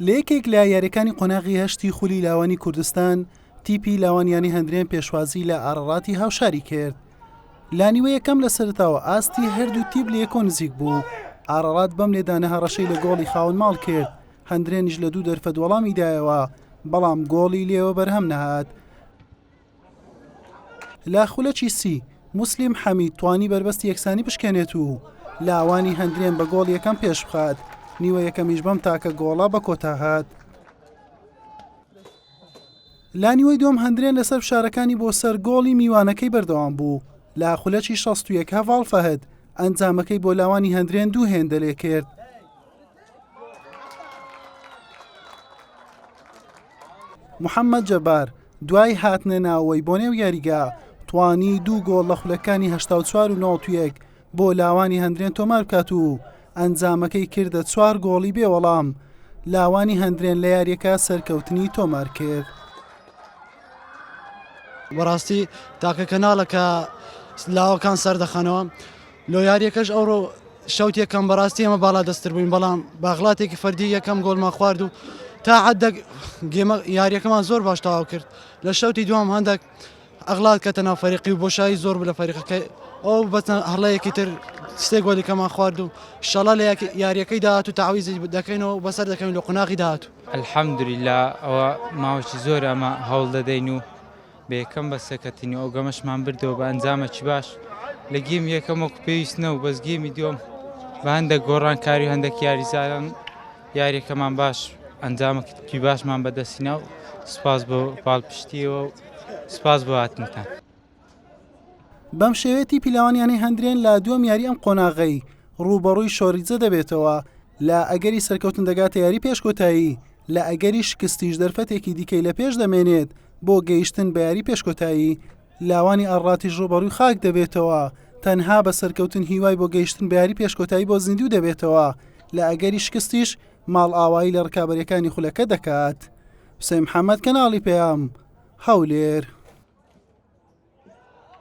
لە یەکێک لە یاریەکانی قۆناغی هەشتی خولی لاوانی کوردستان تیپی لاوان یانەی هەندرێن پێشوازی لە ئاڕاڕاتی هاوشاری کرد. لە نیوە یەکەم لە سەرتاوە ئاستی هەردوو تیپ لە یەکۆ نزیک بوو. ئاڕاڕات بەم لێدانە هەڕەشەی لە گۆڵی خاوەن ماڵ کرد، هەندرێنیش لە دوو دەرفەت وەڵامی دایەوە، بەڵام گۆڵی لێوە بەرهەم نەهات. لە خولەکی سی، موسلیم حەمید توانی بەربەستی یەکسانی بشکێنێت و لاوانی هەندرێن بە گۆڵ یەکەم پێشبخات، نیوە یەکەمیش بەم تاکە گۆڵە بە کۆتا هات. لە نیوەی دووەم هەندرێن لەسەر فشارەکانی بۆ سەر گۆڵی میوانەکەی بەردەوام بوو، لە خولەکی 61 هەڤاڵ فەهد ئەنجامەکەی بۆ لاوانی هەندرێن دوو هێندە لێکرد. محەممەد جەبار دوای هاتنە ناوەوەی بۆ نێو یاریگا توانی دوو گۆڵ لە خولەکانی 84 و 91 بۆ لاوانی هەندرێن تۆمار بکات و ئەنجامەکەی کردە چوار گۆڵی بێ وەڵام لاوانی هەندرێن لە یاریەکە سەرکەوتنی تۆمار کرد. بەڕاستی تاکە کەناڵە کە لاوەکان سەردەخەنەوە لۆ یاریەکەش ئەوڕۆ شەوت یەکەم بەڕاستی ئێمە باڵا دەستتر بووین بەڵام باغڵاتێکی فەردی یەکەم گۆڵمان خوارد و تا عەدەک گێمە یاریەکەمان زۆر باش تەواو کرد لە شەوتی دوام هەندێک ئەغلات کەتە ناو فەریقی و بۆشایی زۆر بوو لە فەریقەکە ئەو بەچەند هەڵەیەکی تر سێ گۆلیکەمان خوارد و شەڵا لە یاریەکەی داهاتوو تەعویزی دەکەینەوە و بەسەر دەکەوین لە قوناغی داهاتوو. الحمدللە ئەوە ماوەکی زۆرە ئەمە هەوڵ دەدەین و بە یەکەم بەسەکەتین و ئەو گەمەشمان بردەوە بە ئەنجامەکی باش لە گێمی یەکەم وەکو پێویست نەبوو بەس گێمی دووەم بە هەندێک گۆڕانکاری و هەندێک یاریزانان یاریەکەمان باش ئەنجامەکی باشمان بەدەستینا و سوپاس بۆ پاڵپشتیەوە و سوپاس بۆ هاتنتان. بەم شێوەیە تیپی لاوان یانەی هەندرێن لە دووەم یاری ئەم قۆناغەی ڕووبەڕووی شۆریجە دەبێتەوە، لە ئەگەری سەرکەوتن دەگاتە یاری پێشکۆتایی، لە ئەگەری شکستیش دەرفەتێکی دیکەی لە پێش دەمێنێت بۆ گەیشتن بە یاری پێشکۆتایی، لاوانی ئاڕاتیش ڕووبەڕووی خاک دەبێتەوە، تەنها بە سەرکەوتن هیوای بۆ گەیشتن بە یاری پێشکۆتایی بۆ زیندوو دەبێتەوە، لە ئەگەری شکستیش ماڵئاوایی لە ڕکابەریەکانی خولەکە دەکات. حوسێن محەمەد، کەناڵی پەیام، هەولێر.